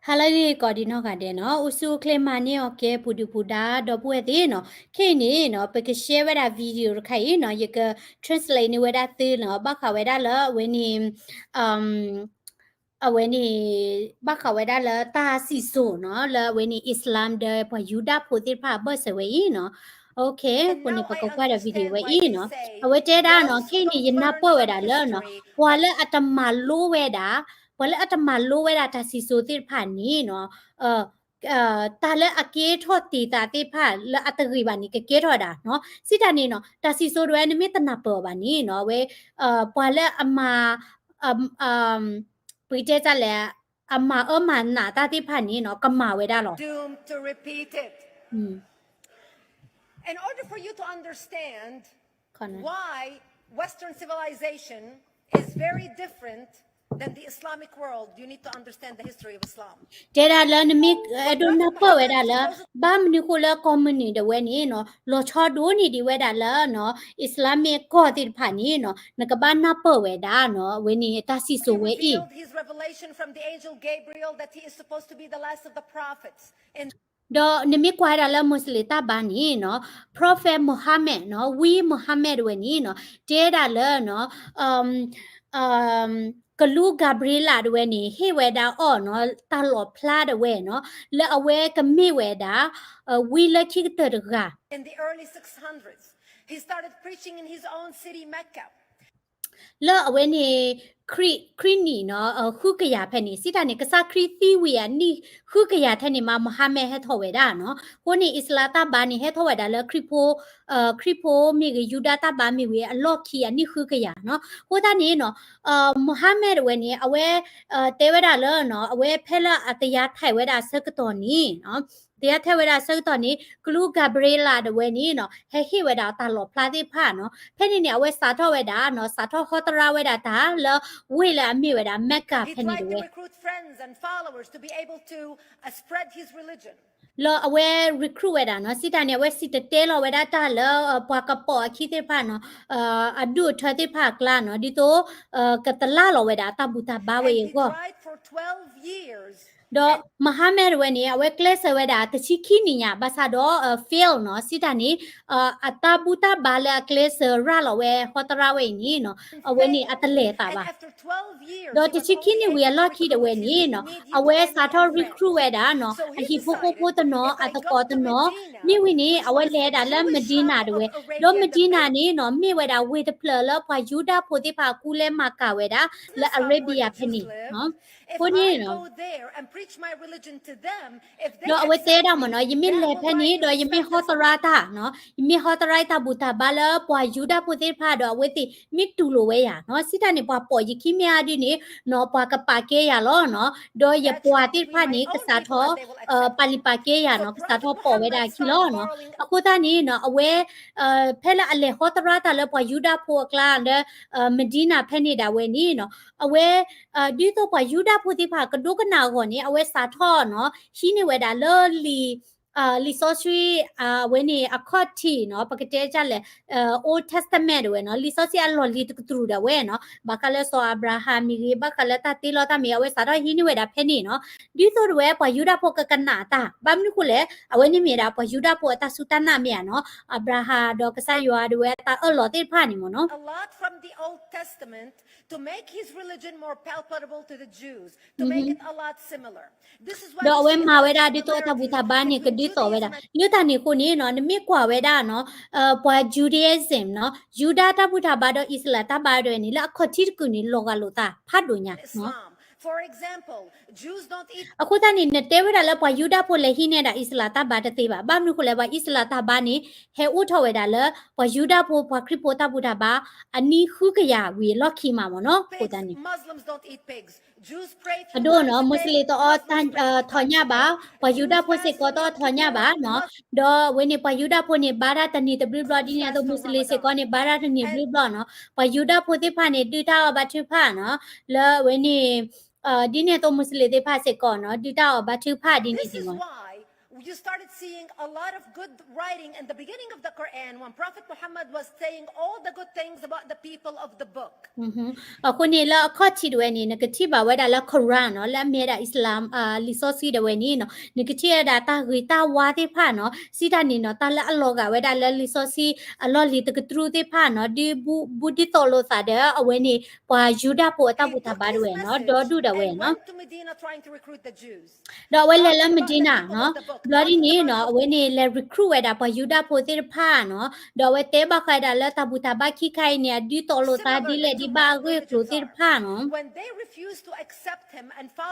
ဟါလၢအဂ့ၤကိးဒံးနီၢ်ဂၤဒဲးနီၤ, အိၣ်ဆူၣ်အိၣ်ချ့မၤန့ၢ်အီၤကဲ ပူၤဒုၣ်ပူၤဒါ ဒီပုၢ်ဝဲၢ်သ့ၣ်နီၤ. ခဲအံၤန့ၣ်နီၤ ပက share ဝဲဒၣ် video တခါအံၤနီၤ, ယက translate န့ၢ်ဝဲဒၣ်သုနီၤ, ဘၣ်ဃးဝဲဒၣ်လၢအဝဲန့ၣ် အဝဲန့ၣ် ဘၣ်ဃးဝဲဒၣ်လၢတၢ်စံၣ်စိၤနီၤ, လၢအဝဲန့ၣ် Islam ဒီးပှၤယူဒၤဖိသ့ၣ်တဖၣ်အဘၢၣ်စၢၤဝဲအံၤနီၤ. Okay, အဃိန့ၣ် ပကကွၢ်ဒီး video ဝဲအံၤနီၤ. အဝဲတဲဒၣ်နီၤ, ခဲအံၤန့ၣ် ယနၢ်ပၢၢ်ဝဲဒၣ်လၢနီၤ, ပှၤလၢအတမၤလိဝဲဒၣ်, ပှၤလၢအတမၤလိဝဲဒၣ်တၢ်စံၣ်စိၤသ့ၣ်တဖၣ်န့ၣ်နီၤ, တၢ်လၢအကဲထီၣ်တ့ၢ်သးသ့ၣ်တဖၣ်လၢအတဂ့ၤဘၣ်န့ၣ် ကကဲထီၣ်ဝဲဒၣ်နီၤ. စံးတၢ်န့ၣ်နီၤ, တၢ်စံၣ်စိၤတဝဲ နမ့ၢ်တနၢ်ပၢၢ်အီၤဘၣ်န့ၣ်နီၤ, အဝဲ ပှၤလၢအမၤ ပကတဲတၢ်လဲၣ်, အမၤအၢမၤနးတၢ်သ့ၣ်တဖၣ်န့ၣ်နီၤ, ကမၤဝဲဒၣ်လီၤ. In order for you to understand why Western civilization is very different than the Islamic world, you need to understand the history of Islam. တဲဒၣ်လၢနမ့ၢ်အဲၣ်ဒိးနၢ်ပၢၢ်ဝဲဒၣ်လၢ ဘၣ်မနုၤဃိလၢကိးမုၢ်နံၤဒၣ်ဝဲန့ၣ်နီၤ, လီၤဆီဒိၣ်န့ၢ်ဒံးဝဲဒၣ်လၢနီၤ Islamic ကီၢ်သ့ၣ်တဖၣ်န့ၣ်နီၤ, နကဘၣ်နၢ်ပၢၢ်ဝဲဒၣ်နီၤ, အဝဲန့ၣ်တၢ်စံၣ်စိၤဝဲအံၤ ဒီးနမ့ၢ်ကွၢ်ဝဲဒၣ်လၢ Muslim တၢ်ဘါန့ၣ်နီၤ, Prophet Muhammad နီၤ, ဝံ Muhammad တဝဲန့ၣ်နီၤ, တဲဒၣ်လၢနီၤ, ကလူး Gabriel တဝဲန့ၣ် ဟ့ၣ်ဝဲဒၣ်အီၤနီၤ တၢ်လီၣ်ဖျါဒၣ်ဝဲနီၤ, လၢအဝဲကမ့ၢ်ဝဲဒၣ် ဝံလၢခံကတၢၢ်တဂၤ လၢအဝဲန့ၣ် ခရံာ်နံၣ်နီၤ, ဃုကယၤဖဲန့ၣ် စံးတၢ်န့ၣ် ကစၢ်ခရံာ်သံဝံၤအနံၣ်ဃုကယၤထဲန့ၣ်မး Muhammad ဟဲထီၣ်ဝဲဒၣ်နီၤ. အဃိန့ၣ် Islam တၢ်ဘါန့ၣ် ဟဲထီၣ်ဝဲဒၣ်လၢခရံာ်ဖိ, ခရံာ်ဖိမ့ၢ်ဂ့ၤ ယူဒၤတၢ်ဘါမ့ၢ်ဂ့ၤ အလီၢ်ခံအနံၣ်ဃုကယၤနီၤ. အဃိသတးန့ၣ်နီၤ, Muhammad တဝဲန့ၣ် အဝဲ တဲဝဲဒၣ်လၢနီၤ, အဝဲဖဲလၢအသယၤထဲးဝဲဒၣ်အဆၢကတီၢ်န့ၣ် သယၤထဲးဝဲဒၣ်အဆၢကတီၢ်န့ၣ် ကလူး Gabriel တဝဲန့ၣ်နီၤ, ဟဲဟ့ၣ်ဝဲဒၣ်တၢ်လီၣ်ဖျါသ့ၣ်တဖၣ်နီၤ. ဖဲန့ၣ်န့ၣ် အဝဲစးထီၣ်ဝဲဒၣ်နီၤ, စးထီၣ်ဟီတရါဝဲဒၣ်တၢ်လၢ ဝ့ၢ်လၢအမ့ၢ်ဝဲဒၣ် Mecca ဖဲန့ၣ်တဝဲ လၢအဝဲ recruit ဝဲဒၣ်နီၤ, စံးတၢ်န့ၣ် အဝဲစံၣ်တဲၤတဲလီၤဝဲဒၣ်တၢ်လၢ ပှၤကပိာ်အခံသ့ၣ်တဖၣ်နီၤ, အဒူၣ်အထၢသ့ၣ်တဖၣ်အကျါနီၤ, ဒ်သိး ကတလၢ်လီၤဝဲဒၣ်တၢ်ဘူၣ်တၢ်ဘါဝဲအံၤအဂီၢ် ဒီး Muhammad တဝဲန့ၣ် အဝဲကျဲးစၢးဝဲဒၣ်တဆံခံနံၣ်ညါ ဘၣ်ဆၣ်ဒီး fail နီၤ, စံးတၢ်န့ၣ် အတၢ်ဘူၣ်တၢ်ဘါလၢအကျဲးစၢးရၤလီၤဝဲဟီတရါဝဲအံၤန့ၣ်နီၤ, အဝဲန့ၣ်အတလဲၤသးဘၣ်. ဒီးတဆံခံနံၣ်ဝံၤအလီၢ်ခံတဝဲန့ၣ်နီၤ, အဝဲစးထီၣ် recruit ဝဲဒၣ်နီၤ, အဟံၣ်ဖိဃီဖိတနီၤ အသကိးတနီၤ, မ့ၢ်ဝံၤန့ၣ် အဝဲလဲၤဒၣ်လၢ Medina တဝဲ, ဒီး Medina န့ၣ်နီၤ, မ့ၢ်ဝဲဒၣ်ဝ့ၢ်တဖျၢၣ်လၢပှၤယူဒၤဖိသ့ၣ်တဖၣ်အကူလဲမၤကၤဝဲဒၣ် လၢ Arabia ဖဲန့ၣ် အဃိန့ၣ် ဒီးအဝဲတဲဒᣣ်မ့ၢ်နီၤ, ယမ့ၢ်လဲၤဖဲန့ၣ် ဒီးယမ့ၢ်ဟီတရါတၢ်နီၤ, ယမ့ၢ်ဟီတရါတၢ်ဘူၣ်တၢ်ဘါလၢပှၤယူဒၤဖိသ့ၣ်တဖၣ်ဒီး အဝဲသ့ၣ်မ့ၢ်တူၢ်လိာ်ဝဲယၤနီၤ, စံးတၢ်န့ၣ် ပှၤပိာ်ယခံမ့ၢ်အါဒ်န့ၣ်နီၤ, ပှၤကပာ်ကဲယၤလီၤနီၤ, ဒီးယပှၤသ့ၣ်တဖၣ်န့ၣ် ကစးထီၣ် ပာ်လုၢ်ပာ်ကဲယၤနီၤ, ကစးထီၣ်ပိာ်ဝဲဒၣ်အခံလီၤနီၤ. အဃိသတးန့ၣ်နီၤ, အဝဲ ဖဲလၢအလဲၤဟီတရါတၢ်လၢပှၤယူဒၤဖိအကျါလၢ Medina ဖဲန့ၣ်ဒၣ်ဝဲန့ၣ်နီၤ, အဝဲ ဒ်သိးပှၤယူဒၤဖိသ့ၣ်တဖၣ်ကဒိကနၣ်အဂီၢ်န့ၣ် အဝဲစးထီၣ်နီၤ, ဟံးန့ၢ်ဝဲဒၣ်လၢလံာ် လံာ်စီဆှံ အဝဲန့ၣ်အခီၣ်ထံးနီၤ, ပကတဲဒ်လဲၣ် Old Testament တဝဲနီၤ, လံာ်စီဆှံအလီၢ်လံၤတကတြူၢ်ဒၣ်ဝဲနီၤ, ဘၣ်ဃးလၢစီၤအၤဘြၤဟၣ်မ့ၢ်ဂ့ၤ, ဘၣ်ဃးလၢတၢ်တ့လီၤတၢ်မ့ၢ်ဂ့ၤ, အဝဲစးထီၣ်ဟံးန့ၢ်ဝဲဒၣ်ဖဲန့ၣ်နီၤ, ဒ်သိးတဝဲပှၤယူဒၤဖိကကနၣ်တၢ်, ဘၣ်မနုၤဃိလဲၣ်, အဝဲန့ၣ်မ့ၢ်ဒၣ်ပှၤယူဒၤဖိအတၢ်စူၢ်တၢ်နာ်မ့ၢ်ဧါနီၤ, အၤဘြၤဟၣ်ဒီးကစၢ်ယွၤဒၣ်ဝဲအတၢ်အၢၣ်လီၤသ့ၣ်တဖၣ်န့ၣ်မ့ၢ်နီၤ ဒီးအဝဲမၤဝဲဒၣ်ဒ်သိးအတၢ်ဘူၣ်တၢ်ဘါန့ၣ် ကဒုးသိးဝဲဒၣ်, လၢတၢ်န့ၣ်အဃိန့ၣ်နီၤ, နမ့ၢ်ကွၢ်ဝဲဒၣ်နီၤ, ပှၤ Judaism နီၤ, ယူဒၤတၢ်ဘူၣ်တၢ်ဘါဒီးအံၣ်စရ့လးတၢ်ဘါဒၣ်ဝဲန့ၣ် လၢအခီၣ်ထံးတကုာ်န့ၣ် လီၤဂာ်လိာ်သးဖးဒိၣ်ညါနီၤ. အဃိသတးန့ၣ် နတဲဝဲဒၣ်လၢပှၤယူဒၤဖိလဲၤဟံးန့ၢ်ဒၣ်အံၣ်စရ့လးတၢ်ဘါတသ့ဘၣ်. ဘၣ်မနုၤဃိလဲၣ်, ပှၤအံၣ်စရ့လးတၢ်ဘါန့ၣ် ဟဲအိၣ်ထီၣ်ဝဲဒၣ်လၢ ပှၤယူဒၤဖိ ပှၤခရံာ်ဖိတၢ်ဘူᣣ်တၢ်ဘါ အနံၣ်ဃုကယၤဝံၤအလီၢ်ခံမးမ့ၢ်နီၤ. အဃိသတးန့ၣ် အဒိနီၤ, မူးစလ့ၣ်တအီ ထီၣ်ညၣ်ဘၣ်, ပှၤယူဒၤဖိစ့ၢ်ကီးတအီထီၣ်ညၣ်ဘၣ်နီၤ. ဒီးအဝဲန့ၣ် ပှၤယူဒၤဖိန့ၣ် ဘါတၢ်တန့ၢ်တဘျုးဘျီ ဒ်န့ၣ်အသိး မူးစလ့ၣ်စ့ၢ်ကီးန့ၣ် ဘါတၢ်တန့ၢ်ဘျုးဘျီနီၤ. ပှၤယူဒၤဖိသ့ၣ်တဖၣ်န့ၣ် ဒုၣ်တၢ်အီၣ်ဘါထုကဖၣ်နီၤ, လၢအဝဲန့ၣ် ဒ်န့ၣ်အသိး မူးစလ့ၣ်သ့ၣ်တဖၣ်စ့ၢ်ကီးနီၤ, ဒုၣ်တၢ်အီၣ်ဘါထုကဖၣ်ဒ်န့ၣ်န့ၣ်လီၤ. You started seeing a lot of good writing in the beginning of the Quran when Prophet Muhammad was saying all the good things about the people of the book. အဃိန့ၣ်လၢအခီၣ်ထံးတဝဲန့ၣ် နကထံၣ်ဘၣ်ဝဲဒၣ်လၢ Quran နီၤ လၢအမ့ၢ်ဝဲဒၣ် Islam လံာ်စီဆှံတဝဲန့ၣ်နီၤ နကထံၣ်ဝဲဒၣ်တၢ်ဂ့ၤတၢ်ဝါသ့ၣ်တဖၣ်နီၤ စံးတၢ်န့ၣ်နီၤ တၢ်လၢအလီၤဂာ်ဝဲဒၣ်လၢလံာ်စီဆှံ အလီၢ်လံၤတကတြူၢ်သ့ၣ်တဖၣ်နီၤ ဒ်ဘူၣ်ဒ်သိးလိာ်သးဒီး အဝဲန့ၣ် ပှၤယူဒၤဖိအတၢ်ဘူၣ်တၢ်ဘါတဝဲနီၤ ဒီဒူၣ်ဒဝဲနီၤ ဒီးအဝဲလဲၤလၢမဒံနၤနီၤ ဘျီဒ်န့ၣ်နီၤ အဝဲန့ၣ်လဲၤ recruit ဝဲဒၣ်ပှၤယူဒၤဖိသ့ၣ်တဖၣ်နီၤ ဒီးအဝဲတဲဘၣ်ဃးဒၣ်လၢတၢ်ဘူၣ်တၢ်ဘါခံခါအံၤန့ၣ် အဒ်သိးလိာ်သးဒ်လဲၣ်ဒ်ဘၣ်အဂ့ၢ်အကျိၤသ့ၣ်တဖၣ်နီၤ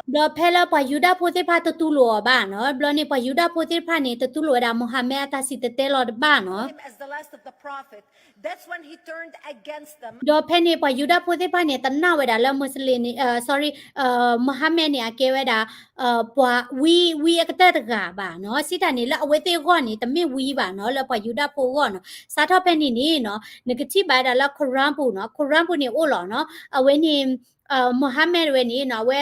ဒီးဖဲလၢပှၤယူဒၤဖိသ့ၣ်တဖၣ်တတူၢ်လိာ်အီၤဘၣ်နီၤ ဘျီန့ၣ်ပှၤယူဒၤဖိသ့ၣ်တဖၣ်န့ၣ် တတူၢ်လိာ်ဝဲဒၣ် Muhammad အတၢ်စံၣ်တဲၤတဲလီၤတဘၣ်နီၤ ဒီးဖဲန့ၣ်ပှၤယူဒၤဖိသ့ၣ်တဖၣ်န့ၣ် တနာ်ဝဲဒၣ်လၢ Muslim န့ၣ် sorry Muhammad န့ၣ် အကဲဝဲဒၣ် ပှၤဝံ ဝံအကတၢၢ်တဂၤဘၣ်နီၤ စံးတၢ်န့ၣ်လၢအဝဲသ့ၣ်အဂီၢ်န့ၣ် တမ့ၢ်ဝံဘၣ်နီၤ လၢပှၤယူဒၤဖိအဂီၢ်နီၤ စးထီၣ်ဖဲန့ၣ်န့ၣ်နီၤ နကထံၣ်ဘၣ်ဝဲဒၣ်လၢ Quran ပူၤနီၤ Quran ပူၤန့ၣ်အိၣ်လီၤနီၤ အဝဲန့ၣ် Muhammad ဝဲန့ၣ်နီၤ အဝဲ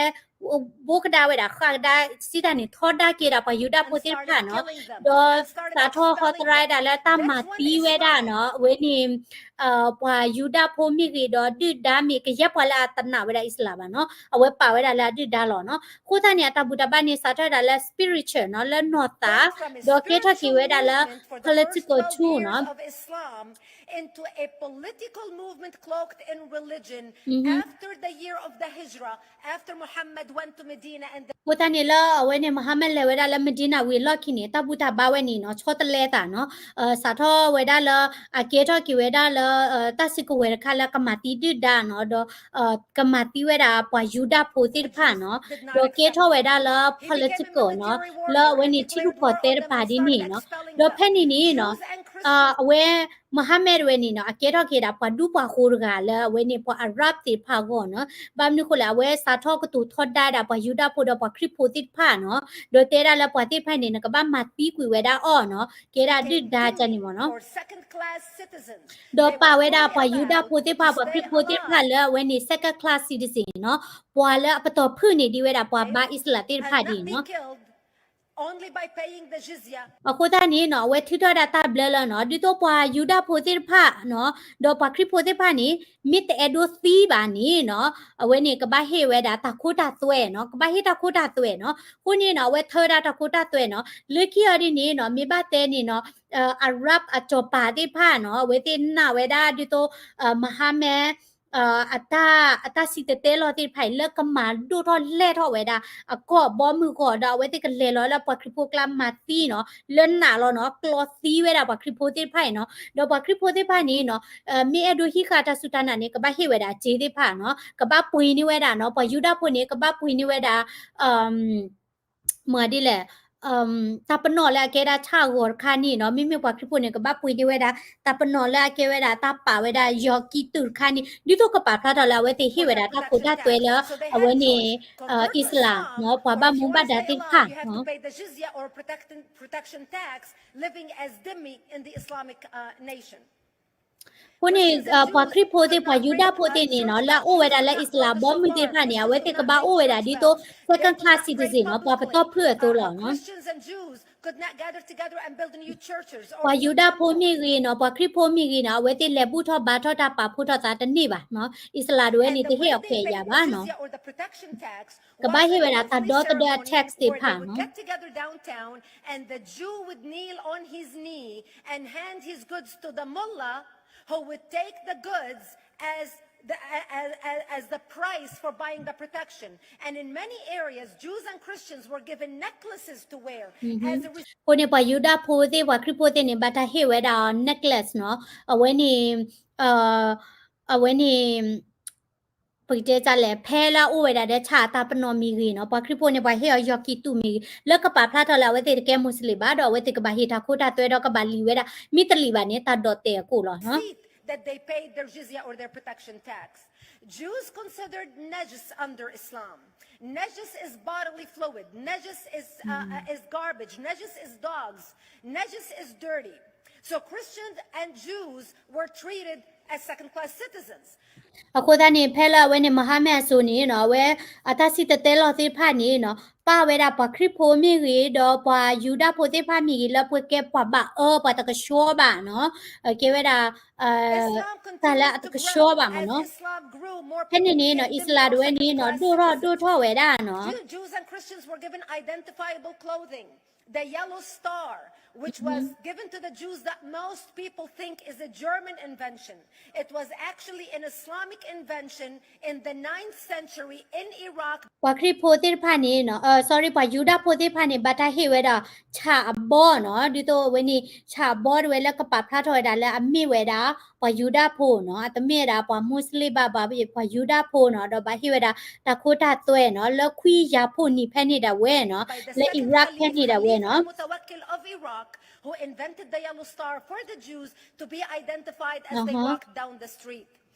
ဘိကဒါဝဲဒၣ်ဃးကဒါ စံးတၢ်န့ၣ် ထီဒါက့ၤဒၣ်ပှၤယူဒၤဖိသ့ၣ်တဖၣ်နီၤ ဒီးစးထီၣ်ဟီသရၣ်ဝဲဒၣ်လၢတၢ်မၤသံဝဲဒၣ်နီၤ အဝဲန့ၣ် ပှၤယူဒၤဖိမ့ၢ်ဂ့ၤဒီးဒုၣ်ဒါမ့ၢ် ကယဲၢ်ပှၤလၢအတနာ်ဝဲဒၣ်အံၣ်စလၣ်ဘၣ်နီၤ အဝဲပာ်ဝဲဒၣ်လၢအဒုၣ်ဒါလီၤနီၤ အဃိသတးန့ၣ် အတၢ်ဘူၣ်တၢ်ဘါန့ၣ် စးထီၣ်ဝဲဒၣ်လၢ spiritual နီၤ လၢနီၢ်သး ဒီးကဲထီၣ်က့ၤဝဲဒၣ်လၢ political tool နီၤ into a political movement cloaked in religion after the year of the Hijrah, after Muhammad went to Medina and အဃိသတးန့ၣ်လၢအဝဲန့ၣ် Muhammad လဲၤဝဲဒၣ်လၢ Medina ဝံၤအလီၢ်ခံန့ၣ် တၢ်ဘူၣ်တၢ်ဘါဝဲန့ၣ်နီၤ ဆီတလဲသးနီၤ စးထီၣ်ဝဲဒၣ်လၢ အကဲထီၣ်က့ၤဝဲဒၣ်လၢ တၢ်စုကဝဲၤတခါလၢကမၤသံဒုၣ်ဒါနီၤ ဒီး ကမၤသံဝဲဒၣ်ပှၤယူဒၤဖိသ့ၣ်တဖၣ်နီၤ ဒီးကဲထီၣ်ဝဲဒၣ်လၢ political နီၤ လၢအဝဲန့ၣ်ထံရူၢ်ကီၢ်သဲတဖၣ်ဒ်န့ၣ်နီၤ ဒီးဖဲန့ၣ်န့ၣ်နီၤ အဝဲ Muhammad ဝဲန့ၣ်နီၤ အကဲထီၣ်က့ၤဒၣ်ပှၤဒူပှၤဃိၤတဂၤလၢအဝဲန့ၣ်ပှၤ Arab သ့ၣ်တဖၣ်အဂီၢ်နီၤ ဘၣ်မနုၤဃိလဲၣ် အဝဲစးထီၣ်ကတိၤထီဒါဒၣ်ပှၤယူဒၤဖိဒီးပှၤခရံာ်ဖိသ့ၣ်တဖၣ်နီၤ ဒီးတဲဒၣ်လၢပှၤသ့ၣ်တဖၣ်န့ၣ် နကဘၣ်မၤသံကွံာ်ဝဲဒၣ်အီၤနီၤ ကဲဒၣ်ဒုၣ်ဒါကန့ၣ်မ့ၢ်နီၤ ဒီးပာ်ဝဲဒၣ်ပှၤယူဒၤဖိသ့ၣ်တဖၣ် ပှၤခရံာ်ဖိသ့ၣ်တဖၣ်လၢအဝဲန့ၣ် second class citizen နီၤ ပှၤလၢအပတီၢ်ဖုၣ်န့ၢ်ဒံးဝဲဒၣ်ပှၤဘါအံၣ်စလးသ့ၣ်တဖၣ်ဒ်န့ၣ်နီၤ အဃိသတးန့ၣ်နီၤ အဝဲထုးထီၣ်ဒၣ်တၢ်ဘျၢလၢနီၤ ဒ်သိးပှၤယူဒၤဖိသ့ၣ်တဖၣ်နီၤ ဒီးပှၤခရံာ်ဖိသ့ၣ်တဖၣ်န့ၣ် မ့ၢ်တအဲၣ်ဒိးသံဘၣ်န့ၣ်နီၤ အဝဲန့ၣ်ကဘၣ်ဟ့ၣ်ဝဲဒၣ်တၢ်ခိတၢ်သွဲနီၤ ကဘၣ်ဟ့ၣ်တၢ်ခိတၢ်သွဲနီၤ အဃိန့ၣ်နီၤ အဝဲထၢဝဲဒၣ်တၢ်ခိတၢ်သွဲနီၤ လၢခံအီၤဒ်န့ၣ်နီၤ မ့ၢ်ဘၣ်တဲန့ၣ်နီၤ Arab အစီၤပၤသ့ၣ်တဖၣ်နီၤ အဝဲသ့ၣ်နာ်ဝဲဒၣ်ဒ်သိး Muhammad အတၢ် အတၢ်စံၣ်တဲၤတဲလီၤသ့ၣ်တဖၣ်အံၤ လၢကမၤဒိၣ်ထီၣ်လဲၢ်ထီၣ်ဝဲဒၣ် အကီၢ်ဘီမုၢ်ဂီၤ ဒီးအဝဲသ့ၣ်ကလဲၤလီၤလၢပှၤခရံာ်ဖိကျါမၤသံနီၤ လၢနာ်လီၤနီၤ ကျီသံဝဲဒၣ်ပှၤခရံာ်ဖိသ့ၣ်တဖၣ်အံၤနီၤ ဒီးပှၤခရံာ်ဖိသ့ၣ်တဖၣ်န့ၣ်နီၤ မ့ၢ်အဲၣ်ဒိးဟံးဃာ်တၢ်စူၢ်တၢ်နာ်န့ၣ် ကဘၣ်ဟ့ၣ်ဝဲဒၣ်စ့သ့ၣ်တဖၣ်နီၤ ကဘၣ်ပှ့ၤန့ၢ်ဝဲဒၣ်နီၤ ပှၤယူဒၤဖိန့ၣ် ကဘၣ်ပှ့ၤန့ၢ်ဝဲဒၣ် မ့ၢ်ဒ်လဲၣ် တၢ်ပနီၣ်လၢအကဲဒၣ်ဆၣ်အဂီၤတခါန့ၣ်နီၤ မ့မ့ၢ်ပှၤခရံာ်ဖိန့ၣ် ကဘၣ်ပှ့ၤန့ၢ်ဝဲဒၣ် တၢ်ပနီၣ်လၢအကဲဝဲဒၣ် တၢ်ပာ်ဝဲဒၣ် ယီၤကံၢ်တူာ်တခါန့ၣ် ဒ်သိးကပာ်ဖျါထီၣ်လၢအဝဲသ့ၣ်ဟ့ၣ်ဝဲဒၣ်တၢ်ခိတၢ်သွဲလၢ အဝဲန့ၣ် အံၣ်စလး ပှၤဘၣ်မူဘၣ်ဒါသ့ၣ်တဖၣ် protection tax living as dhimmi in the Islamic nation. အဃိန့ၣ် ပှၤခရံာ်ဖိသ့ၣ် ပှၤယူဒၤဖိသ့ၣ်န့ၣ်နီၤ လၢအအိၣ်ဝဲဒၣ်လၢအံၣ်စလး ဘီမုၢ်သ့ၣ်တဖၣ်န့ၣ် အဝဲသ့ၣ်ကဘၣ်အိၣ်ဝဲဒᣣ်ဒ်သိး second class citizen နီၤ ပှၤပတီၢ်ဖုၣ်အသိးလီၤ. ပှၤယူဒၤဖိမ့ၢ်ဂ့ၤနီၤ ပှၤခရံာ်ဖိမ့ၢ်ဂ့ၤနီၤ အဝဲသ့ၣ်လဲၤဘူၣ်ထီၣ်ဘါထီၣ်တၢ်ပာ်ဖှိၣ်ထီၣ်သးတန့ၢ်ဘၣ်နီၤ အံၣ်စလးဒၣ်ဝဲန့ၣ် တဟ့ၣ်အခွဲးယာ်ဘၣ်နီၤ ကဘၣ်ဟ့ၣ်ဝဲဒၣ်တၢ်ဒီသဒၢအ tax သ့ၣ်တဖၣ်နီၤ and the Jew would kneel on his knee and hand his goods to the mullah, who would take the goods as the, as, as the price for buying the protection. And in many areas, Jews and Christians were given necklaces to wear as a result. အဃိန့ၣ် ပှၤယူဒၤဖိသ့ၣ် ပှၤခရံာ်ဖိသ့ၣ်န့ၣ် ဘၣ်တၢ်ဟ့ၣ်ဝဲဒၣ် necklace နီၤ အဝဲန့ၣ် အဝဲန့ၣ် ပကတဲလဲၣ် ဖဲလၢအအိၣ်ဝဲဒၣ်ဒီးဆၣ်အတၢ်ပနီၣ်မ့ၢ်ဂ့ၤနီၤ ပှၤခရံာ်ဖိန့ၣ် ပှၤဟ့ၣ်အီၤယီၤကံၢ်တူာ်မ့ၢ်ဂ့ၤ လၢကပာ်ဖျါထီၣ်လၢအဝဲသ့ၣ်တကဲ Muslim ဘၣ် ဒီးအဝဲသ့ၣ်ကဘၣ်ဟ့ၣ်တၢ်ခိတၢ်သွဲဒီးကဘၣ်လံာ်ဝဲဒၣ် မ့ၢ်တလံာ်ဘၣ်န့ၣ် တၢ်ဒိးတဲာ်အကိာ်လီၤ concede that they paid their jizya or their protection tax. Jews considered najis under Islam. Najis is bodily fluid. Najis is, uh, uh, is garbage. Najis is dogs. Najis is dirty. So Christians and Jews were treated as second-class citizens. အဃိသတးန့ၣ် ဖဲလၢအဝဲန့ၣ် Muhammad အစိၤန့ၣ်နီၤ အဝဲအတၢ်စံၣ်တဲၤတဲလီၤသ့ၣ်တဖၣ်န့ၣ်နီၤ ပာ်ဝဲဒၣ်ပှၤခရံာ်ဖိမ့ၢ်ဂ့ၤ ဒီးပှၤယူဒၤဖိသ့ၣ်တဖၣ်မ့ၢ်ဂ့ၤ လၢပှၤကဲပှၤဘၣ်အၢ ပှၤတကဆှီဘၣ်နီၤ ကဲဝဲဒၣ် တၢ်လၢအတကဆှီဘၣ်မ့ၢ်နီၤ. ဖဲန့ၣ်န့ၣ်နီၤ အံၣ်စလးဒၣ်ဝဲန့ၣ်နီၤ ဒိၣ်ထီၣ်ဒိၣ်ထီၣ်ဝဲဒၣ်နီၤ. Jews and Christians were given identifiable clothing. The yellow star, which was given to the Jews that most people think is a German invention. It was actually an Islamic invention in the ninth century in Iraq. ပှၤခရံာ်ဖိသ့ၣ်တဖၣ်န့ၣ်နီၤ sorry ပှၤယူဒၤဖိသ့ၣ်တဖၣ်န့ၣ် ဘၣ်တၢ်ဟ့ၣ်ဝဲဒၣ် ဆၣ်အဘီနီၤ ဒ်သိးအဝဲန့ၣ် ဆၣ်အဘီတဝဲလၢကပာ်ဖျါထီၣ်ဝဲဒၣ်လၢအမ့ၢ်ဝဲဒၣ် ပှၤယူဒၤဖိနီၤ အတမ့ၢ်ဝဲဒၣ်ပှၤမူးစလ့ၣ်ဘၣ် ဘၣ်ပှၤယူဒၤဖိနီၤ ဒီးဘၣ်ဟ့ၣ်ဝဲဒၣ်တၢ်ခိတၢ်သွဲနီၤ လၢခွံကယၤဖိနံၣ်ဖဲန့ၣ်ဒၣ်ဝဲနီၤ လၢ Iraq ဖဲန့ၣ်ဒၣ်ဝဲနီၤ. Who invented the yellow star for the Jews to be identified as they walked down the street.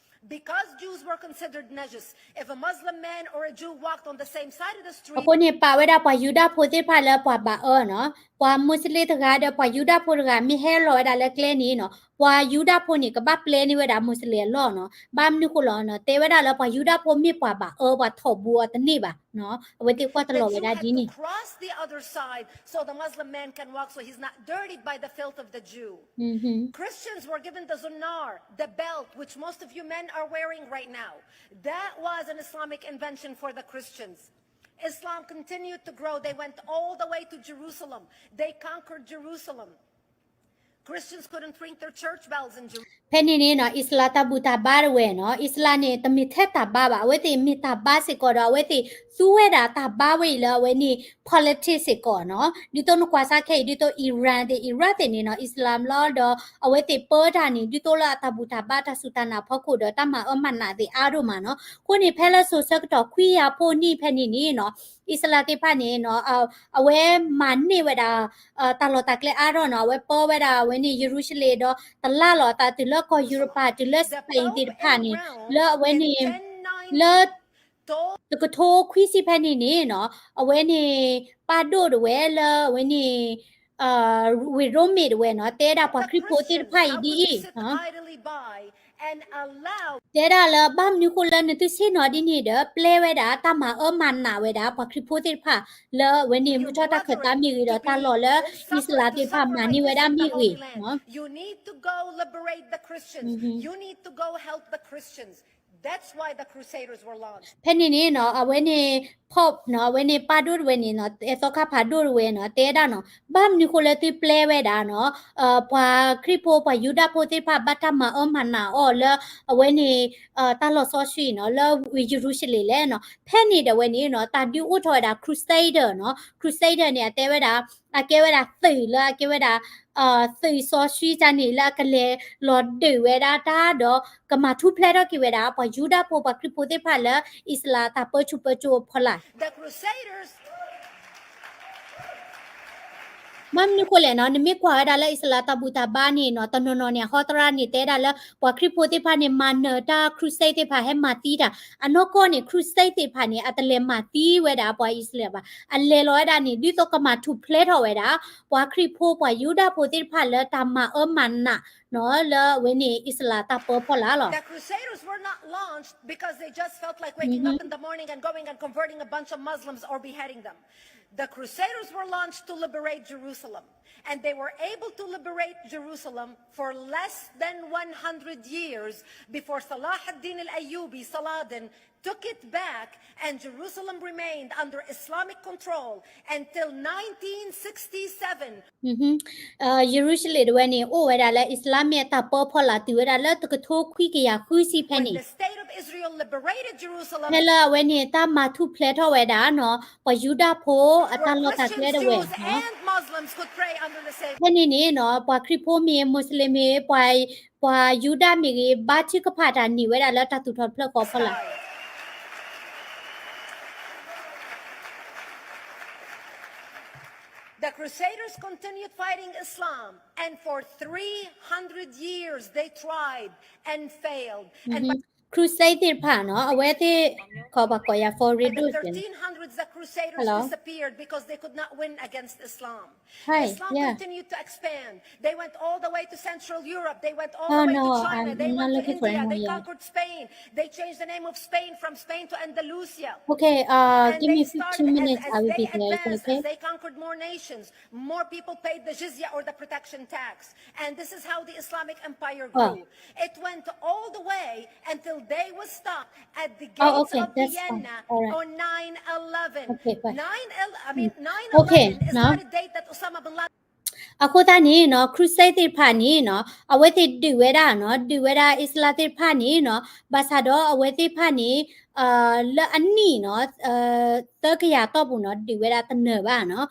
Because Jews were considered najis, if a Muslim man or a Jew walked on the same side of the street, အဃိန့ၣ် ပာ်ဝဲဒၣ်ပှၤယူဒၤဖိသ့ၣ်တဖၣ်လၢပှၤဘၣ်အၢနီၤ ပှၤမူးစလ့ၣ်တဂၤဒီးပှၤယူဒၤဖိတဂၤမ့ၢ်ဟဲလီၤဝဲဒၣ်လၢကျဲန့ၣ်နီၤ ပှၤယူဒၤဖိန့ၣ် ကဘၣ်ပျဲန့ၢ်ဝဲဒၣ်မူးစလ့ၣ်အလီၢ်နီၤ ဘၣ်မနုၤဃိလီၤနီၤ တဲဝဲဒၣ်လၢပှၤယူဒၤဖိမ့ၢ်ပှၤဘၣ်အၢ ပှၤထိးဘူးအီၤတန့ၢ်ဘၣ်နီၤ အဝဲသ့ၣ်ကွၢ်တလီၤဝဲဒၣ်ဒ်န့ၣ် cross the other side so the Muslim man can walk so he's not dirtied by the filth of the Jew. Christians were given the zunar, the belt, which most of you men are wearing right now. That was an Islamic invention for the Christians. Islam continued to grow. They went all the way to Jerusalem. They conquered Jerusalem. Christians couldn't ring their church bells in Jerusalem. ဖဲန့ၣ်န့ၣ်နီၤ အံၣ်စလးတၢ်ဘူၣ်တၢ်ဘါတဝဲနီၤ အံၣ်စလးန့ၣ် တမ့ၢ်ထဲတၢ်ဘါဘၣ် အဝဲသ့ၣ်မ့ၢ်တၢ်ဘါစ့ၢ်ကီးဒီး အဝဲသ့ၣ်သူဝဲဒၣ်တၢ်ဘါဝဲအံၤလၢအဝဲန့ၣ် politics စ့ၢ်ကီးနီၤ ဒ်သိးနကွၢ်စးခဲအံၤ ဒ်သိး Iran သ့ၣ် Iraq သ့ၣ်န့ၣ်နီၤ အံၣ်စလးလီၤဒီး အဝဲသ့ၣ်ပၢတၢ်န့ၣ် ဒ်သိးလၢအတၢ်ဘူၣ်တၢ်ဘါတၢ်စူၢ်တၢ်နာ်ဖီခိၣ်ဒီးတၢ်မၤအၢမၤနးသ့ၣ်အါဒိၣ်မးနီၤ အဃိန့ၣ် ဖဲလၢစိၤဆၢကတီၢ်ခွံကယၤဖိနံၣ်ဖဲန့ၣ်န့ၣ်နီၤ အံၣ်စလးသ့ၣ်တဖၣ်န့ၣ်နီၤ အဝဲမၤန့ၢ်ဝဲဒၣ် တၢ်လီၢ်တၢ်ကျဲအါထီၣ်နီၤ အဝဲပၢဝဲဒၣ်အဝဲန့ၣ် ယရူၤၡလ့ၣ်ဒီး တလၢ်လီၤအသးတုၤလၢကီၢ်ယူရပၤ တုၤလၢ Spain သ့ၣ်တဖၣ်န့ၣ် လၢအဝဲန့ၣ် လၢ တကထိခွံဆံဖဲန့ၣ်န့ၣ်နီၤ အဝဲန့ၣ် ပၢ်ဒိၣ်တဝဲလၢအဝဲန့ၣ် ဝ့ၢ်ရိမ့ၤတဝဲနီၤ တဲဒၣ်ပှၤခရံာ်ဖိသ့ၣ်တဖၣ်အံၤဒ်အံၤ တဲဒၣ်လၢဘၣ်မနုၤဃိလၢနသုဆ့ၣ်နီၤဒ်န့ၣ်ဒီး ပျဲဝဲဒၣ်တၢ်မၤအၢမၤနးဝဲဒၣ် ပှၤခရံာ်ဖိသ့ၣ်တဖၣ် လၢအဝဲန့ၣ် မုၢ်ထီၣ်တၢ်ခၢၣ်သးမ့ၢ်ဂ့ၤဒီး တၢ်လီၢ်လၢအံၣ်စလးသ့ၣ်တဖၣ်မၤန့ၢ်ဝဲဒၣ်မ့ၢ်ဂ့ၤ That's why the Crusaders were launched. ဖဲန့ၣ်န့ၣ်နီၤ အဝဲန့ၣ် Pope နီၤ အဝဲန့ၣ်ပၢ်ဒိၣ်တဝဲန့ၣ်နီၤ အဲၣ်သီခါဖးဒိၣ်တဝဲနီၤ တဲဒၣ်နီၤ ဘၣ်မနုၤဃိလၢသုပျဲဝဲဒၣ်နီၤ ပှၤခရံာ်ဖိ ပှၤယူဒၤဖိသ့ၣ်တဖၣ် ဘၣ်တၢ်မၤအၢမၤနးအီၤလၢ အဝဲန့ၣ် တၢ်လီၢ်စီဆှံနီၤ လၢယရူၤၡလ့ၣ်လဲၣ်နီၤ ဖဲန့ၣ်ဒီးဝဲန့ၣ်နီၤ တၢ်ဒုးအိၣ်ထီၣ်ဝဲဒၣ် Crusader နီၤ Crusader န့ၣ် အတဲဝဲဒၣ် အကဲဝဲဒၣ်သုးလၢအကဲဝဲဒၣ် သုးစီဆှံတၢ်န့ၣ် လၢအကလဲၤလီၤဒုးဝဲဒၣ်တၢ်ဒီး ကမၤထူၣ်ဖျဲးထီၣ်က့ၤဝဲဒၣ် ပှၤယူဒၤဖိ ပှၤခရံာ်ဖိသ့ၣ်တဖၣ်လၢ အံၣ်စလးတၢ်ပၢဆူၣ်ပၢစိးအဖီလာ် ဘၣ်မနုၤဃိလဲၣ်နီၤ နမ့ၢ်ကွၢ်ဝဲဒၣ်လၢအံၣ်စလးတၢ်ဘူၣ်တၢ်ဘါန့ၣ်နီၤ တနီၤနီၤန့ၣ် အဟီသရၣ်န့ၣ် တဲဒၣ်လၢ ပှၤခရံာ်ဖိသ့ၣ်တဖၣ်န့ၣ် မၤနၢၤတၢ် Crusade သ့ၣ်တဖၣ် ဟဲမၤသံတၢ် အနီၢ်ကီၢ်န့ၣ် Crusade သ့ၣ်တဖၣ်န့ၣ် အတလဲၤမၤသံဝဲဒၣ်ပှၤအံၣ်စရ့လးဘၣ် အလဲၤလီၤဝဲဒၣ်န့ၣ် ဒ်သိးကမၤထူၣ်ဖျဲးထီၣ်ဝဲဒၣ် ပှၤခရံာ်ဖိ ပှၤယူဒၤဖိသ့ၣ်တဖၣ်လၢတၢ်မၤအၢမၤနးနီၤ လၢအဝဲန့ၣ် အံၣ်စလးတၢ်ပၢဖီလာ်လီၤ The Crusaders were not launched because they just felt like waking up in the morning and going and converting a bunch of Muslims or beheading them. The Crusaders were launched to liberate Jerusalem. And they were able to liberate Jerusalem for less than one hundred years before Salah ad-Din al-Ayyubi, Saladin, took it back, and Jerusalem remained under Islamic control until nineteen sixty-seven. ယရူၤၡလ့ၣ်တဝဲန့ၣ် အိၣ်ဝဲဒၣ်လၢအံၣ်စလးမ့ၢ်အတၢ်ပၢဖီလာ်တုၤဝဲဒၣ်လၢတကထိခွံကယၤဃုဆံဖဲန့ၣ် When the state of Israel liberated Jerusalem, ဖဲလၢအဝဲန့ၣ် တၢ်မၤထူၣ်ဖျဲးထီၣ်ဝဲဒၣ်နီၤ ပှၤယူဒၤဖိအတၢ်လီၢ်တၢ်ကျဲတဝဲ and Muslims could pray under the same ဖဲန့ၣ်န့ၣ်နီၤ ပှၤခရံာ်ဖိမ့ၢ်ဂ့ၤ မူးစလ့ၣ်မ့ၢ်ဂ့ၤ ပှၤယူဒၤမ့ၢ်ဂ့ၤ ဘါထုကဖၣ်တၢ်န့ၢ်ဝဲဒၣ်လၢတၢ်သူၣ်ထီၣ်တဖျၢၣ်ဃီအဖီလာ် The Crusaders continued fighting Islam, and for three hundred years they tried and failed. And by Crusade သ့ၣ်တဖၣ်နီၤ အဝဲသ့ၣ် ခီပၤကိးယၤ foreign ဒိၣ်သ့ၣ်နီၤ the thirteen hundreds The Crusaders disappeared because they could not win against Islam. Islam continued to expand. They went all the way to Central Europe. They went all the way to China. They went to India. They conquered Spain. They changed the name of Spain from Spain to Andalusia. Okay, uh, give me fifteen minutes. I will be there. It's okay. As they conquered more nations, more people paid the jizya or the protection tax. And this is how the Islamic Empire grew. It went all the way until they were stopped at the gates of Vienna on nine eleven. Nine, I mean, nine eleven is not a date that Osama bin Laden အဃိသတးန့ၣ်နီၤ ခရူၡဲးသ့ၣ်တဖၣ်န့ၣ်နီၤ အဝဲသ့ၣ်ဒုးဝဲဒၣ်နီၤ ဒုးဝဲဒၣ်အံၣ်စလးသ့ၣ်တဖၣ်န့ၣ်နီၤ ဘၣ်ဆၣ်ဒီးအဝဲသ့ၣ်တဖၣ်န့ၣ် လၢအနံၣ်နီၤ သၢကယၤတီၢ်ပူၤနီၤ ဒုးဝဲဒၣ်တနၢၤဘၣ်နီၤ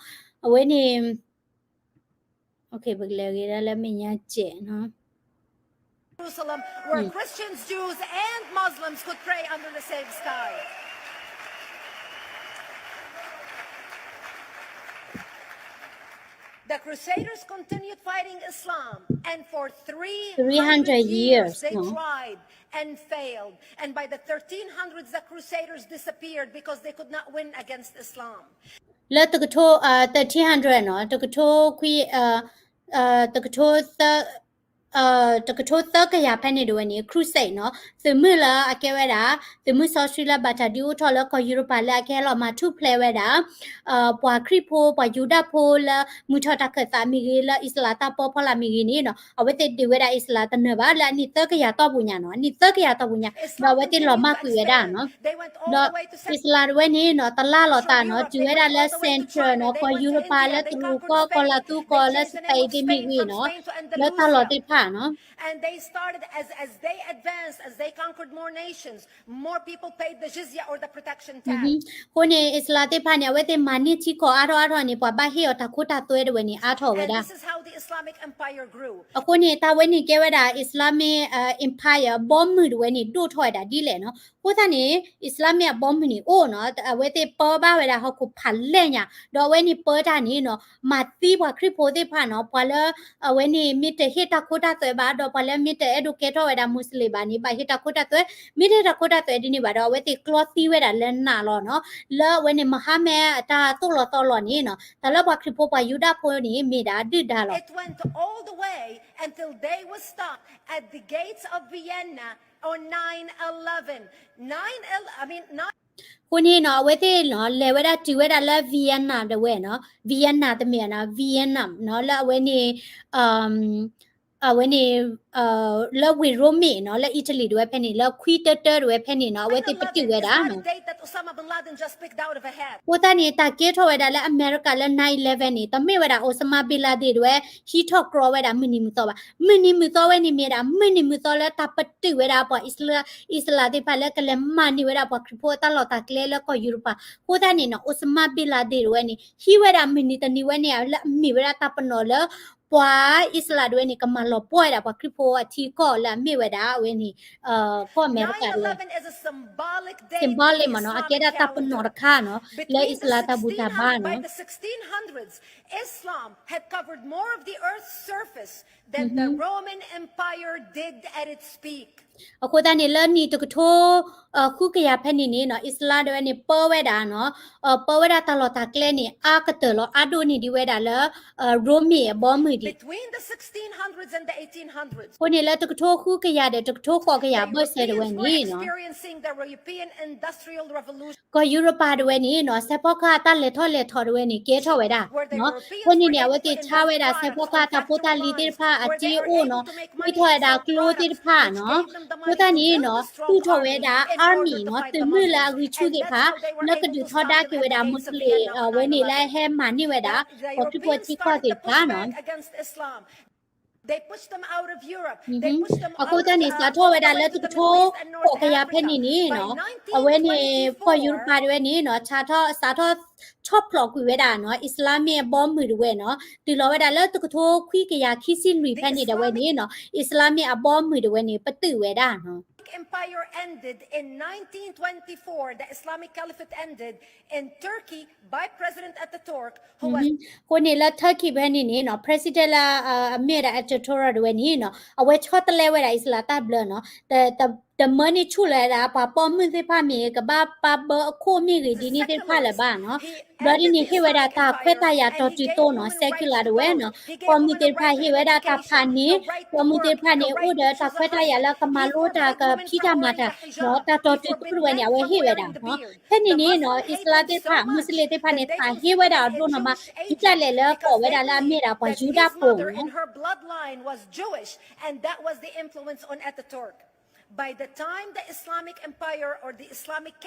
အဝဲန့ၣ် ပကလဲၤဂ့ၤဒၣ်လၢမဲာ်ညါစဲးနီၤ Jerusalem, where Christians, Jews, and Muslims could pray under the same sky. The Crusaders continued fighting Islam, and for three hundred years they tried and failed. And by the thirteen hundreds, the Crusaders disappeared because they could not win against Islam. လၢတကထိ thirteen hundred နီၤ တကထိခွံ တကထိသၢ တကထိသၢကယၤဖဲန့ၣ်တဝဲန့ၣ် ခရူၡဲးနီၤ သုးမုၢ်လၢအကဲဝဲဒၣ် သုးမုၢ်စီဆှံလၢဘၣ်တၢ်ဒုးအိၣ်ထီၣ်လၢကီၢ်ယူရပၤလၢအကဟဲလီၤမၤထူၣ်ဖျဲးဝဲဒၣ် ပှၤခရံာ်ဖိ ပှၤယူဒၤဖိလၢမုၢ်ထီၣ်တၢ်ခၢၣ်သးမ့ၢ်ဂ့ၤ လၢအံၣ်စလးတၢ်ပၢဖီလာ်မ့ၢ်ဂ့ၤန့ၣ်နီၤ အဝဲသ့ၣ်ဒုးဝဲဒၣ်အံၣ်စလးတနၢၤဘၣ် လၢအနံၣ်သၢကယၤတီၢ်ပူၤညါနီၤ အနံၣ်သၢကယၤတီၢ်ပူၤညါနီၤ အဝဲသ့ၣ်လီၤမၢ်ကွံာ်ဝဲဒၣ်နီၤ ဒီးအံၣ်စလးတဝဲန့ၣ်နီၤ တလၢ်လီၤသးနီၤ တုၤဝဲဒၣ်လၢ Central နီၤ ကီၢ်ယူရပၤလၢတရူးကီၢ် ကီၢ်လၤသူကီၢ် လၢစပဲးသ့ၣ်မ့ၢ်ဂ့ၤနီၤ လၢတၢ်လီၢ်သ့ၣ်တဖၣ်နီၤ And they started as, as they advanced, as they conquered more nations, more people paid the jizya or the protection tax. အဃိန့ၣ် အံၣ်စလးသ့ၣ်တဖၣ်န့ၣ် အဝဲသ့ၣ်မၤန့ၢ်ထံကီၢ်အါထီၣ်အါထီၣ်န့ၣ် ပှၤဘၣ်ဟ့ၣ်အီၤတၢ်ခိတၢ်သွဲတဝဲန့ၣ် အါထီၣ်ဝဲဒၣ် And this is how the Islamic Empire grew. အဃိန့ၣ် တၢ်ဝဲန့ၣ်ကဲဝဲဒၣ် Islamic Empire ဘီမုၢ်တဝဲန့ၣ် ဒိၣ်ထီၣ်ဝဲဒၣ်ဒ်လဲၣ်နီၤ အဃိသတးန့ၣ် Islamic အဘီမုၢ်န့ၣ်အိၣ်နီၤ အဝဲသ့ၣ်ပၢဘၣ်ဝဲဒၣ်ဟီၣ်ခိၣ်ဖးလဲၢ်ညါ ဒီးအဝဲန့ၣ်ပၢတၢ်န့ၣ်နီၤ မၤသံပှၤခရံာ်ဖိသ့ၣ်တဖၣ်နီၤ ပှၤလၢ အဝဲန့ၣ်မ့ၢ်တဟ့ၣ်တၢ်ခိတၢ်သွဲဘၣ် ဒီးပှၤလၢမ့ၢ်တအဲၣ်ဒိးကဲထီၣ်ဝဲဒၣ် Muslim ဘၣ်န့ၣ် ဘၣ်ဟ့ၣ်တၢ်ခိတၢ်သွဲ မ့ၢ်တဟ့ၣ်တၢ်ခိတၢ်သွဲဒ်န့ၣ်ဘၣ်ဒီး အဝဲသ့ၣ်ကျီသံဝဲဒၣ်လၢနးလီၤနီၤ လၢအဝဲန့ၣ် Muhammad အတၢ်သိၣ်လီၤသီလီၤန့ၣ်နီၤ တၢ်လၢပှၤခရံာ်ဖိပှၤယူဒၤဖိန့ၣ် မ့ၢ်ဒၣ်ဒုၣ်ဒါလီၤ It went all the way until they were stopped at the gates of Vienna on nine eleven. Nine, I mean, nine အဃိန့ၣ်နီၤ အဝဲသ့ၣ်နီၤ လဲၤဝဲဒၣ်တုၤဝဲဒၣ်လၢ Vienna တဝဲနီၤ Vienna တမ့ၢ်နီၤ Vienna နီၤ လၢအဝဲန့ၣ် အဝဲန့ၣ် လၢဝ့ၢ်ရိမ့ၤနီၤ လၢ Italy တဝဲဖဲန့ၣ် လၢခွံတၢတၢတဝဲဖဲန့ၣ်နီၤ အဝဲသ့ၣ်ပတုာ်ဝဲဒၣ်နီၤ အဃိသတးန့ၣ် တၢ်ကဲထီၣ်ဝဲဒၣ်လၢအမဲရကၤလၢ nine eleven န့ၣ် တမ့ၢ်ဝဲဒၣ် Osama bin Laden တဝဲ ဟံးထီၣ်ကြီဝဲဒၣ်မုၢ်နံၤမုၢ်သီဘၣ်. မုၢ်နံၤမုၢ်သီဝဲန့ၣ်မ့ၢ်ဒၣ် မုၢ်နံၤမုၢ်သီလၢတၢ်ပတုာ်ဝဲဒၣ်ပှၤအံၣ်စလးသ့ၣ်တဖၣ်လၢကလဲၤမၤန့ၢ်ဝဲဒၣ်ပှၤခရံာ်ဖိအတၢ်လီၢ်တၢ်ကျဲလၢကီၢ်ယူရပၤ. အဃိသတးန့ၣ်နီၤ Osama bin Laden တဝဲန့ၣ် ဟံးဝဲဒၣ်မုၢ်နံၤတနံၤဝဲန့ၣ် လၢအမ့ၢ်ဝဲဒၣ်တၢ်ပနီၣ်လၢ ပှၤအံၣ်စလးတဝဲန့ၣ် ကမၤလီၤပှီၢ်ဝဲဒၣ်ပှၤခရံာ်ဖိအထံကီၢ်လၢအမ့ၢ်ဝဲဒᣣ် အဝဲန့ၣ် ကီၢ်အမဲရကၤတဝဲ symbolic မနီၤ အကဲဒၣ်တၢ်ပနီၣ်တခါနီၤ လၢအံၣ်စလးတၢ်ဘူၣ်တၢ်ဘါနီၤ Islam had covered more of the earth's surface than the Roman Empire did at its peak. အဃိသတးန့ၣ် လၢနံၣ်တကထိ ဃုကယၤဖဲန့ၣ်န့ၣ်နီၤ အံၣ်စလးတဝဲန့ၣ် ပၢဝဲဒၣ်နီၤ ပၢဝဲဒၣ်တၢ်လီၢ်တၢ်ကျဲန့ၣ် အါကတၢၢ်လီၤ အါဒိၣ်န့ၢ်ဒံးဝဲဒၣ်လၢ ရိမ့ၤအဘီမုၢ်ဒံး Between the sixteen hundreds and the eighteen hundreds, အဃိန့ၣ်လၢတကထိဃုကယၤဒီးတကထိဃိးကယၤဘၢၣ်စၢၤတဝဲန့ၣ်နီၤ experiencing the European industrial revolution. ကီၢ်ယူရပၤတဝဲန့ၣ်နီၤ စဲးဖီကဟၣ်တၢ်လဲၤထီၣ်လဲၤထီတဝဲန့ၣ် ကဲထီၣ်ဝဲဒၣ် အဃိန့ၣ်န့ၣ် အဝဲသ့ၣ်ဆါဝဲဒၣ် စဲးဖီကဟၣ်တၢ်ဖိတၢ်လံၤသ့ၣ်တဖၣ်အစ့အိၣ်နီၤ ဃ့ထီၣ်ဝဲဒၣ်ကျိသ့ၣ်တဖၣ်နီၤ အဃိသတးန့ၣ်နီၤ သူၣ်ထီၣ်ဝဲဒၣ် army နီၤ သုးမုၢ်လၢအဂံၢ်ဆူၣ်သ့ၣ်တဖၣ် လၢကဒုးထီဒါက့ၤဝဲဒၣ် Muslim အဝဲန့ၣ်လၢအဟဲမၤန့ၢ်ဝဲဒၣ် ပှၤခရံာ်ဖိထံကီၢ်သ့ၣ်တဖၣ်နီၤ They pushed them out of Europe. They pushed them out of, uh, အဃိသတးန့ၣ် စးထီၣ်ဝဲဒၣ်လၢတကထိဃိးကယၤဖဲန့ၣ်န့ၣ်နီၤ အဝဲန့ၣ် ကီၢ်ယူရပၤတဝဲန့ၣ်နီၤ စးထီၣ် စးထီၣ်ဆီၣ်ဖျိးကွံာ်ဝဲဒၣ်နီၤ Islamic အဘီမုၢ်တဝဲနီၤ တုၤလီၤဝဲဒၣ်လၢတကထိခွံကယၤခံဆံလွံၢ်ဖဲန့ၣ်တဝဲန့ၣ်နီၤ Islamic အဘီမုၢ်တဝဲန့ၣ် ပတုာ်ဝဲဒၣ်နီၤ Empire ended in nineteen twenty-four. The Islamic Caliphate ended in Turkey by President Ataturk, who was အဃိန့ၣ်လၢ Turkey ဖဲန့ၣ်န့ၣ်နီၤ President လၢ အမ့ၢ်ဝဲဒၣ် Ataturk တဝဲန့ၣ်နီၤ အဝဲဆီတလဲဝဲဒၣ်အံၣ်စလးတၢ်ဘျၢနီၤ တ တမၢန့ၢ်ဆူၣ်လၢၤဒၣ် ပှၤပိာ်မုၣ်သ့ၣ်တဖၣ်မ့ၢ် ကဘၣ်ပာ်ဘၢအခိၣ်မ့ၢ်ဂ့ၤဒ်န့ၣ်သ့ၣ်တဖၣ်လၢၤဘၣ်နီၤ. ဘျီဒ်န့ၣ်ဟ့ၣ်ဝဲဒၣ်တၢ်ခွဲးတၢ်ယာ်တီၤတုၤသိးနီၤ secular ဒၣ်ဝဲနီၤ. ပိာ်မုၣ်သ့ၣ်တဖၣ်ဟ့ၣ်ဝဲဒၣ်တၢ်ဖးန့ၣ်, ပိာ်မုၣ်သ့ၣ်တဖၣ်န့ၣ် အိၣ်ဒီးတၢ်ခွဲးတၢ်ယာ်လၢကမၤလိတၢ်ကဖံးတၢ်မၤတၢ်, ဒီးတၢ်တီၤတုၤသိးဒၣ်ဝဲန့ၣ် အဝဲဟ့ၣ်ဝဲဒၣ်နီၤ. ဖဲန့ၣ်န့ၣ်နီၤ အံၣ်စလါသ့ၣ်တဖၣ် မူးစလ့ၣ်သ့ၣ်တဖၣ်န့ၣ် တၢ်ဟ့ၣ်ဝဲဒၣ်အဒိၣ်နီၤမး ဒ်လဲၣ်လၢကိးဝဲဒၣ်လၢအမ့ၢ်ဒၣ်ပှၤယူဒၤဖိနီၤ. By the time the Islamic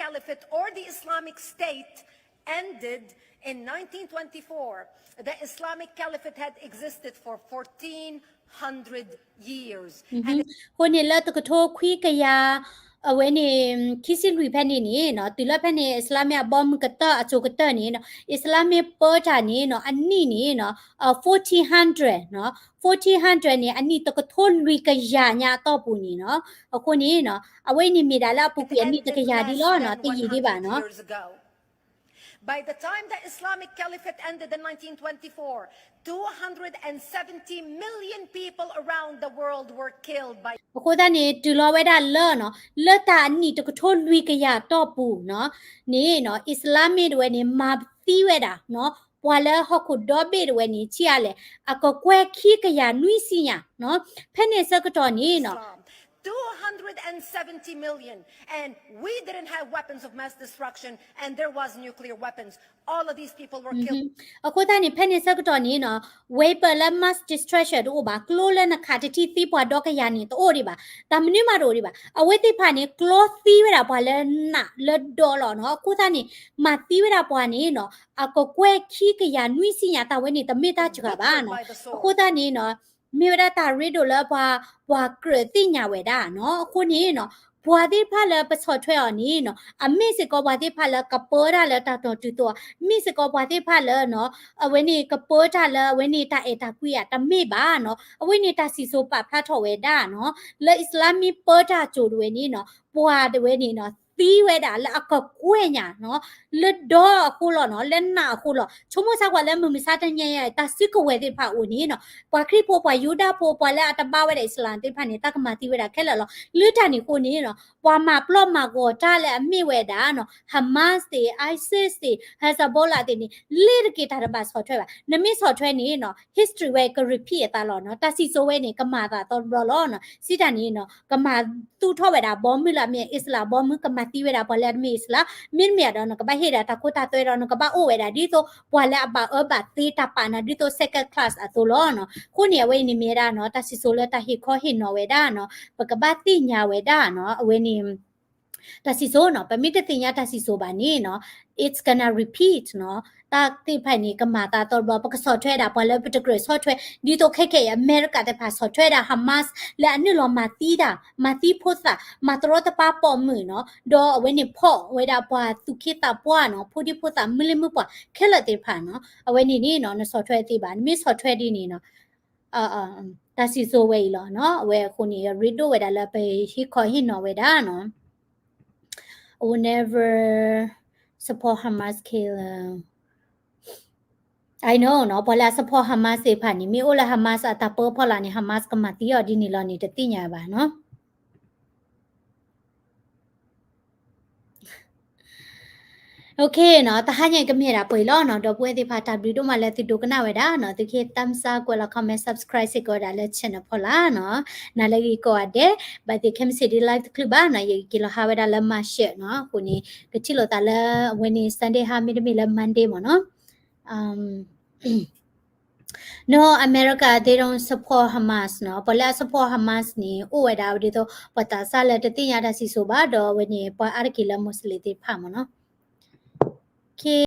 Caliphate or the Islamic State ended in nineteen twenty-four, the Islamic Caliphate had existed for fourteen hundred years. အဃိန့ၣ်လၢတကထိခွံကယၤ အဝဲန့ၣ် ခံဆံလွံၢ်ဖဲန့ၣ်န့ၣ်နီၤ တုၤလၢဖဲန့ၣ် အံၣ်စလါမ့ၢ်အဘီမုၢ်ကတၢၢ်အစိၤကတၢၢ်န့ၣ်နီၤ အံၣ်စလါမ့ၢ်ပၢတၢ်န့ၣ်နီၤ အနံၣ်န့ၣ်နီၤ fourteen hundred နီၤ fourteen hundred န့ၣ် အနံၣ်တကထိလွံၢ်ကယၤညါအတီၢ်ပူၤန့ၣ်နီၤ. အဃိန့ၣ်နီၤ အဝဲအံၤန့ၣ်မ့ၢ်ဒၣ်လၢအပူၤကွံာ်အနံၣ်တကယၤဒ်လီၤနီၤ တယံာ်ဒံးဘၣ်နီၤ. By the time the Islamic Caliphate ended in nineteen twenty-four, two hundred seventy million people around the world were killed by အဃိသတးန့ၣ် တုၤလီၤဝဲဒၣ်လၢနီၤ လၢတၢ်အနံၣ်တကထိလွံၢ်ကယၤတီၢ်ပူၤနီၤ န့ၣ်နီၤ အံၣ်စလါမ့ၢ်ဒၣ်ဝဲန့ၣ် မၤသံဝဲဒၣ်နီၤ ပှၤလၢဟီၣ်ခိၣ်ဒီဘ့ၣ်ဒၣ်ဝဲန့ၣ် ဆံးအါလဲၣ် အကကွဲၢ်ခံကယၤနွံဆံညါနီၤ. ဖဲန့ၣ်ဆၢကတီၢ်န့ၣ်နီၤ two hundred seventy million, and we didn't have weapons of mass destruction, and there was nuclear weapons. All of these people were killed. အဃိသတးန့ၣ် ဖဲန့ၣ်ဆၢကတီၢ်န့ၣ်နီၤ weapon လၢ mass destruction တအိၣ်ဘၣ် ကျိလၢနခးတထံၣ်သံပှၤဒီကယၤန့ၣ် တအိၣ်ဒံးဘၣ် တၢ်မနုၤမးတအိၣ်ဒံးဘၣ်. အဝဲသ့ၣ်တဖၣ်န့ၣ် ကျီသံဝဲဒၣ်ပှၤလၢနးလၢဒီလီၤနီၤ. အဃိသတးန့ၣ် မၤသံဝဲဒၣ်ပှၤန့ၣ်နီၤ အကကွဲၢ်ခံကယၤနွံဆံညါ တၢ်ဝဲန့ၣ် တမ့ၢ်တၢ်စှၤဘၣ်နီၤ. အဃိသတးန့ၣ်နီၤ မ့ၢ်ဝဲဒၣ်တၢ်ရ့ဒိၣ်လၢပှၤ ပှၤကြၢးသ့ၣ်ညါဝဲဒၣ်နီၤ. အဃိန့ၣ်နီၤ ပှၤသ့ၣ်တဖၣ်လၢပဆီၣ်ထွဲအီၤန့ၣ်နီၤ အမ့ၢ်စ့ၢ်ကီးပှၤသ့ၣ်တဖၣ်လၢကပၢတၢ်လၢတၢ်တီၤတုၤသိး, မ့ၢ်စ့ၢ်ကီးပှၤသ့ၣ်တဖၣ်လၢနီၤ အဝဲန့ၣ်ကပၢတၢ်လၢအဝဲန့ၣ်တၢ်အဲၣ်တၢ်ကွံအတမ့ၢ်ဘၣ်နီၤ. အဝဲန့ၣ်တၢ်စံၣ်စိၤပာ်ဖျါထီၣ်ဝဲဒၣ်နီၤ လၢအံၣ်စလါမ့ၢ်ပၢတၢ်အစိၤဒၣ်ဝဲန့ၣ်နီၤ ပှၤဒၣ်ဝဲန့ၣ်နီၤ သံဝဲဒၣ်လၢအကကွဲၢ်ညါနီၤ လၢဒီအဃိလီၤနီၤ လၢနးအဃိလီၤ. ဆိကမိၣ်ဆါကွၢ်လၢမုၢ်မဆါတနံၤအံၤ တၢ်စုကဝဲၤသ့ၣ်တဖၣ်အိၣ်န့ၣ်နီၤ ပှၤခရံာ်ဖိ ပှၤယူဒၤဖိ ပှၤလၢအတဘါဝဲဒၣ်အံၣ်စလါသ့ၣ်တဖၣ်န့ၣ် တၢ်ကမၤသံဝဲဒၣ်ခဲလၢာ်လီၤ. လၢတၢ်န့ၣ်အဃိန့ၣ်နီၤ ပှၤမၤပျီၣ်မၤဂီၤတၢ်လၢအမ့ၢ်ဝဲဒၣ်နီၤ Hamas သ့ၣ် ISIS သ့ၣ် Hezbollah သ့ၣ်န့ၣ် လ့ၤတက့ၤတၢ်တဘၣ်ဆီၣ်ထွဲဘၣ်. နမ့ၢ်ဆီၣ်ထွဲန့ၣ်နီၤ history ဝဲက repeat အသးလီၤနီၤ. တၢ်စံၣ်စိၤဝဲန့ၣ် ကမၤသးသီတဘျီလီၤနီၤ. စံးတၢ်န့ၣ်နီၤ ကမၤသူၣ်ထီၣ်ဝဲဒၣ်ဘီမုၢ်လၢအမ့ၢ်အံၣ်စလါဘီမုၢ် ကမၤသံဝဲဒၣ်ပှၤလၢအတမ့ၢ်အံၣ်စလါ မ့တမ့ၢ်ဒီး နကဘၣ်ဟ့ၣ်ဒၣ်တၢ်ခိတၢ်သွဲဒီး နကဘၣ်အိၣ်ဝဲဒၣ်ဒ်သိး ပှၤလၢအဘၣ်အၢဘၣ်သီတၢ်ပာ်နၤဒ်သိး second class အသိးလီၤနီၤ. အဃိန့ၣ် အဝဲအံၤန့ၣ်မ့ၢ်ဝဲဒၣ်နီၤ တၢ်စံၣ်စိၤလၢတၢ်ဟ့ၣ်ခီဟ့ၣ်နီၤဝဲဒၣ်နီၤ ပကဘၣ်သ့ၣ်ညါဝဲဒၣ်နီၤ အဝဲန့ၣ် တၢ်စံၣ်စိၤနီၤ ပမ့ၢ်တသ့ၣ်ညါတၢ်စံၣ်စိၤဘၣ်န့ၣ်နီၤ it's gonna repeat နီၤ တၢ်သ့ၣ်တဖၣ်န့ၣ် ကမၤသးသီတဘျီ ပကဆီၣ်ထွဲဒၣ် ပှၤလၢပတကြၢးဆီၣ်ထွဲ ဒ်သိးခဲခဲအံၤ အမဲရကၤသ့ၣ်တဖၣ်ဆီၣ်ထွဲဒၣ် Hamas လၢအနုာ်လီၤမၤသံတၢ် မၤသံဖိသၣ် မၤတရီတပါပိာ်မုၣ်နီၤ ဒီးအဝဲန့ၣ်ဖီၣ်ဝဲဒၣ်ပှၤသူၣ်က့သးပှၢ်နီၤ ဖိဒံဖိသၣ် မုၢ်လ့ၢ်မုၢ်ပှၢ်ခဲလၢာ်သ့ၣ်တဖၣ်နီၤ အဝဲန့ၣ်န့ၣ်နီၤ နဆီၣ်ထွဲသ့ဘၣ် နမ့ၢ်ဆီၣ်ထွဲဒ်န့ၣ်နီၤ တၢ်စံၣ်စိၤဝဲအံၤလီၤနီၤ အဝဲအဃိန့ၣ် ရ့ဒိၣ်ဝဲဒၣ်လၢပဟ့ၣ်ခီဟ့ၣ်နီၤဝဲဒၣ်နီၤ I will never support Hamas killer. I know နီၤ ပှၤလၢအ support Hamas သ့ၣ်တဖၣ်န့ၣ် မ့ၢ်အိၣ်လၢ Hamas အတၢ်ပၢဖီလာ်န့ၣ် Hamas ကမၤသံအီၤဒ်န့ၣ်လီၤန့ၣ် တသ့ၣ်ညါဘၣ်နီၤ Okay နီၤ တဟါညါကမ့ၢ်ဒၣ်ပှဲၤလီၤနီၤ ဒီပုၢ်ဝဲၢ်သ့ၣ်တဖၣ် တၢ်ဘျုးဒိၣ်မးလၢသုဒိကနၣ်ဝဲဒၣ်နီၤ သုကဟ့ၣ် thumbs up ကွဲးလီၤ comment subscribe စ့ၢ်ကီးဝဲဒၣ်လၢ channel ဖီလာ်နီၤ နၤလၢဂ့ၤကိးဂၤဒဲး ဘၣ်သ့ၣ်ခဲမုၢ်ဆ့ၣ်ဒ် live တချုးဘၣ်နီၤ ယက့ၤလီၤဟးဝဲဒၣ်လၢ March နီၤ အဃိန့ၣ် ကထံၣ်လိာ်သးလၢအဝဲန့ၣ် Sunday ဟါ မ့တမ့ၢ်လၢ Monday မ့ၢ်နီၤ No, America, they don't support Hamas နီၤ ပှၤလၢအ support Hamas န့ၣ် အိၣ်ဝဲဒၣ်ဒ်သိး ပှၤသးစၢ်လၢတသ့ၣ်ညါတၢ်စံၣ်စိၤဘၣ်ဒီးအဝဲန့ၣ် ပှၤအါတက့ၢ်လၢ Muslim သ့ၣ်တဖၣ်မ့ၢ်နီၤ Okay.